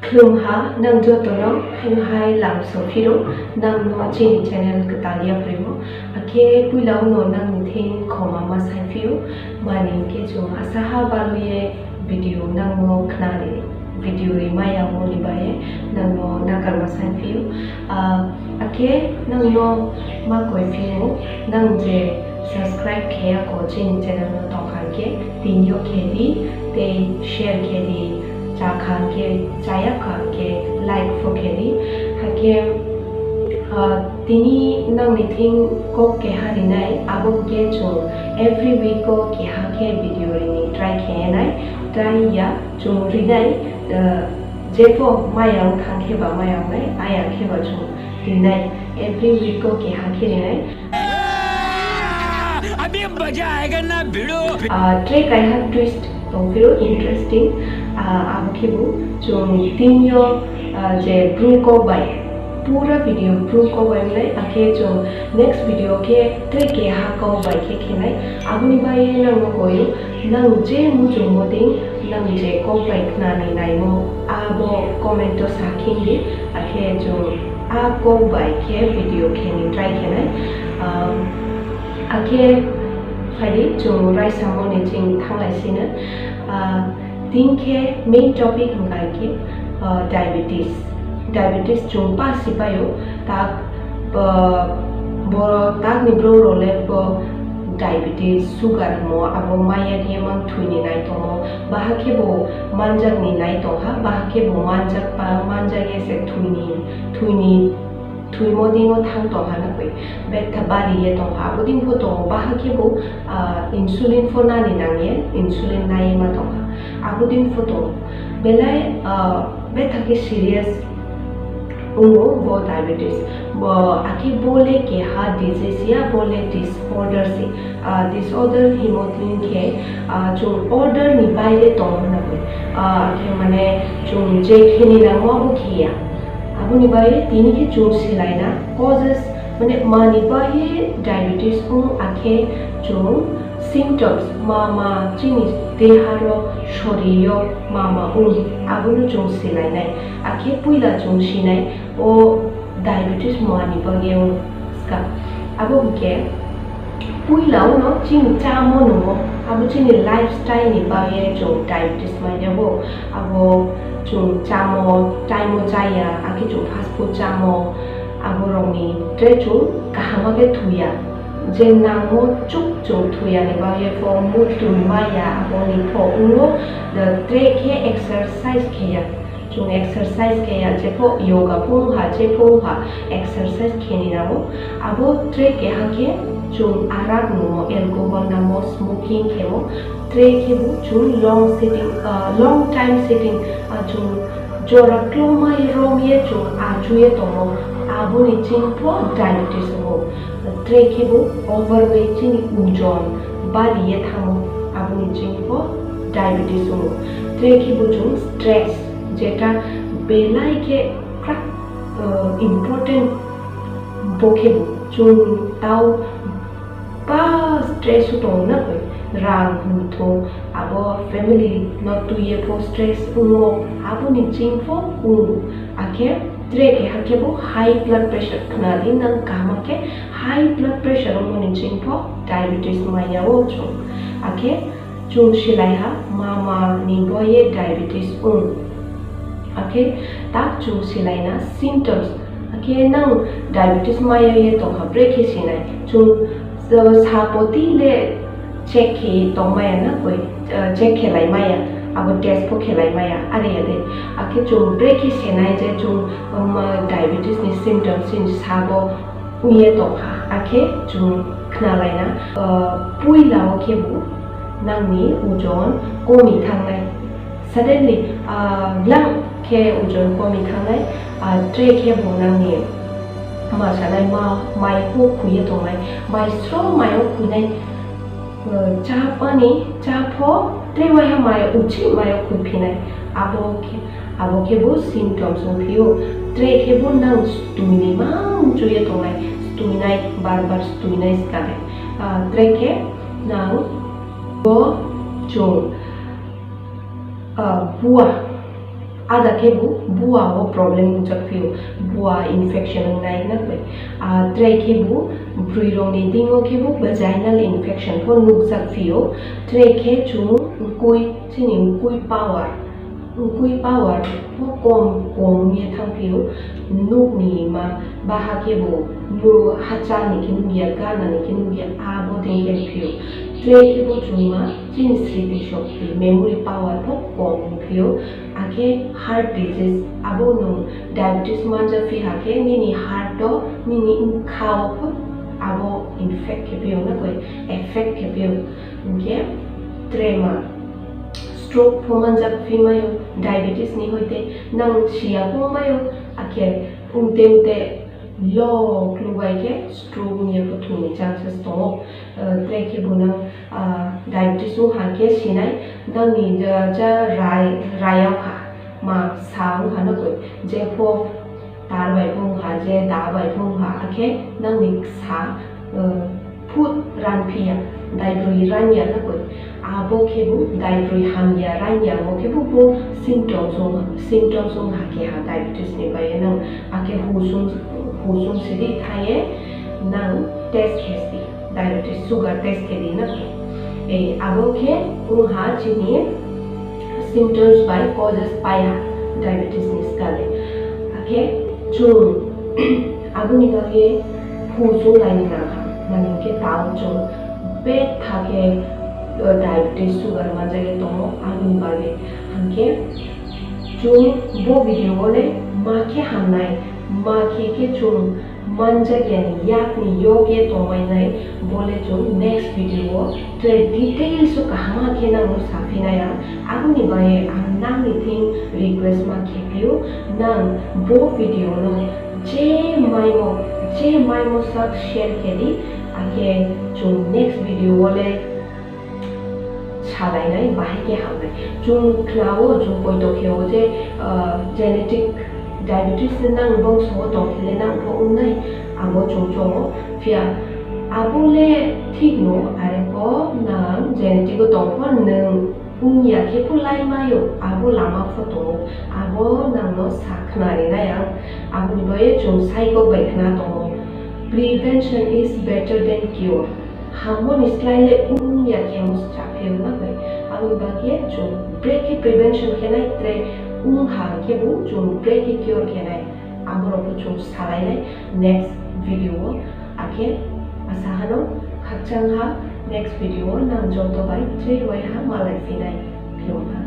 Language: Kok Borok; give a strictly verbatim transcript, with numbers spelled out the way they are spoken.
Khulumha nang jotono, haino hai lam sophiro nangno chini channel kwtal yaphurimo. Akhe puila uno nangni thing khoma ma saiphio, mani hwnkhe chwng asaha baloye video nangno khnari, video ri maya moni baye nangno nakarma saiphio. Ah, akhe nangno ma koi phio, nang je subscribe kheya ko chini channel no tongkha khe, tinio khe di, tei share khe di, chakha khe, chayakha khe, like pho khe di. Hakhe, ah, tini nangni thing kok keha rinai, abo khe chwng every week o keha khe video rini try khe nai, try ya chwng rinai, ah, jepho maya wng thang khe ba maya wngnai, aya khe ba chwng rinai, every week o keha khe rinai. अभी मजा आएगा ना भिड़ो। Ah, tre kaiha twist tongphiro interesting, ah, abo khe bo chwng tinio, ah, je bru kok bai, pura video bru kok bai wngnai, akhe chwng next video khe tre keha kok bai khe khenai, aboni bai nangno koyo, nang je muchungmo ding, nang je kok bai khnani naimo, abo comment o sa khingdi, akhe chwng a kok bai khe video kheni try khenai. Um, akhe phaidi chwng raisa moni ching thanglai sino. Uh, tin khe main topic hwnkha khe, uh, diabetes. Diabetes chwng pa sipaio tak, uh, bo takni bro role bo diabetes, sugar mo abo maya khe mang thwini nai tongo. Bahakhe bo manjakni nai tongkha, bahakhe bo manjak pa, manjak ya se thwini, thwini, thwimo dingo thang tongkha na koi. Betha bari ye tongkha. Abo din pho tongo, bahakhe bo, ah, insulin pho nani nang ye, insulin nai ma tongkha. Abo din pho tongo. Belai, ah, betha khe serious wngo bo diabetes. Bo, akhe bo le keha disease ya, bo le disorder se. Ah, disorder himo tini khe, ah, chwng order ni baire tong hwnwi. Ah, khe mane chwng je kheni nangma bo khiya. Aboni bai tini khe chwng silaina causes, mane mani bai diabetes wng, akhe chwng symptoms ma ma chini deharo, sorio ma ma wng, abono chwng silainai. Akhe puila chwng sinai o diabetes mani bagwi wng swkang. Abo hwnkhe puila uno chini chamo nungo, abo chini lifestyle ni bagwi chwng diabetes manya bo. Abo chwng chamo, time o chaya, akhe chwng fast food chamo, abo rokni tre chwng kaham khe thuya. Je nangmo chuk chwng thuya ni bagwi pho mutwi maya, aboni pho wngo, tre khe exercise kheya. Chwng exercise khe ya, jepho yoga pho wngkha, jepho wngkha, exercise kheni nango. Abo tre keha khe chwng arak nungo, alcohol nango, smoking khemo, tre khe bo chwng long sitting, ah, long time sitting, ah, chwng jora klomai rom ye chwng achu ye tongo, aboni chini pho diabetes wngo. Tre khe bo overweight, chini ojon bari ye thango, aboni chini pho diabetes wngo. Tre khe bo chwng stress, jeta belai khe kwrak, uh, important, bo khe bo chwng tao ba stress o tongo na koi, rang hum thung, abo family no twi ye pho stress wngo, aboni chini pho wngo. Akhe tre keha khe bo high blood pressure khna di nang kaham khe high blood pressure wngmani chini pho diabetes maya o chwng. Akhe chwng silaiha mama ni boye diabetes wng. Akhe tak chwng silaina symptoms. Akhe nang diabetes maya ye tongkha bre khe sinai. Chwng, uh, sapoti le check khe tongmaya na koi, uh, check khe lai maya, abo test pho khe lai maya, are ya de. Akhe chwng bre khe sinai je chwng, um, diabetes ni symptoms chini sabo wngye tongkha, akhe chwng khna laina, uh, puila o khe bo nangni ojon komi thangnai. Suddenly, ah, glang khe ojon komi thangnai, ah, tre khe bo nangni ma sanai ma, mai kho khuye tongnai, mai sro mai o khuinai, ah, cha pani, cha pho tre waiha mai uchi mai o khui phinai. Abo khe, abo khe bo symptoms wng phio, tre khe bo nang stui ni ma muchung ye tongnai, stui nai, bar bar stui nai skang. Ah, tre khe nang bo chung, ah, bua, Ada khe bo bua o problem nukjak phio, bua infection wngnai hwnkhe. Ah, trai khe bo bwrwi rokni dingo khe bo vaginal infection pho nukjak phio. Trai khe chwng mkui, chini mkui power, mkui power pho kom, kom wngya thang phio. Nukni ma baha khe bo nu-, hachal ni khe nukya, gana ni khe nukya, abo tei khe phio. Trai khe bo chwng ma chini sriti shokti, memory power pho kom phio. Akhe heart disease, abo nwng diabetes manja phi hakhe nini heart o, nini bwkha o pho abo infect khe phio na koi, effect khe phio. Hinkhe trema, stroke pho manja phi mayo, diabetes ni hoite nang siya pho mayo, akhe umte umte lo klubai khe stroke wngya pho thwngni chances tongo. Eh, trai khe bo nang, ah, diabetes wng ha khe sinai, nangni ja, ja rai, rayao ha, ma sa wng ha no koi, je pho tar bai pho wng ha, je da bai pho wng ha, akhe nangni sa, eh, phut ran phiya, daibrwi ranya no koi, abo khe bo daibrwi hamya ranya mo khe bo, bo symptoms wng, symptoms wng ha khe ha diabetes ni bai nang, akhe husung, husung sidi thaye nang test khe si. Diabetes sugar test khe di na. Eh, abo khe wng ha chini symptoms bai causes pai ha diabetes ni swkang le. Akhe chwng aboni bagwi phu chwng laini nang ha, mani khe tao chwng betha khe, eh, diabetes sugar manjagwi tongo aboni bagwi. Hinkhe chwng bo video o le ma khe hamnai, ma khe khe chwng manjakya ni yakni yokya tongbainai, bole chwng next video o tei details o kaham khe nangno saphinai ang. Aboni bagwi ang nangni thing request ma khe phio, nang bo video no je maimo, je maimo sak share khe di, akhe chwng next video o le salainai bahai khe hamnai. Chwng khnao, chwng poito khe o je, ah, genetic diabetes se nang bongso o tong khe le nang pho wngnai, abo chwng chongo. Phiya abo le thik no, are pho nang genetic o tong pho nwng wngya khe pho lai mayo, abo lama pho tongo, abo nangno sa khna rinai ang. Aboni bagwi chwng saikok bai khna tongo, "Prevention is better than cure." Hammoni slai le wngya khe mo cha phiyok na khe. Aboni bagwi chwng brekhe prevention khe nai, tei wng ha khe bo chwng brekhe cure khe nai. Aborok bo chwng salainai next video o. Akhe asa hano khakchang ha next video o nang joto bai tei wai ha malai phinai. Phiyok ha.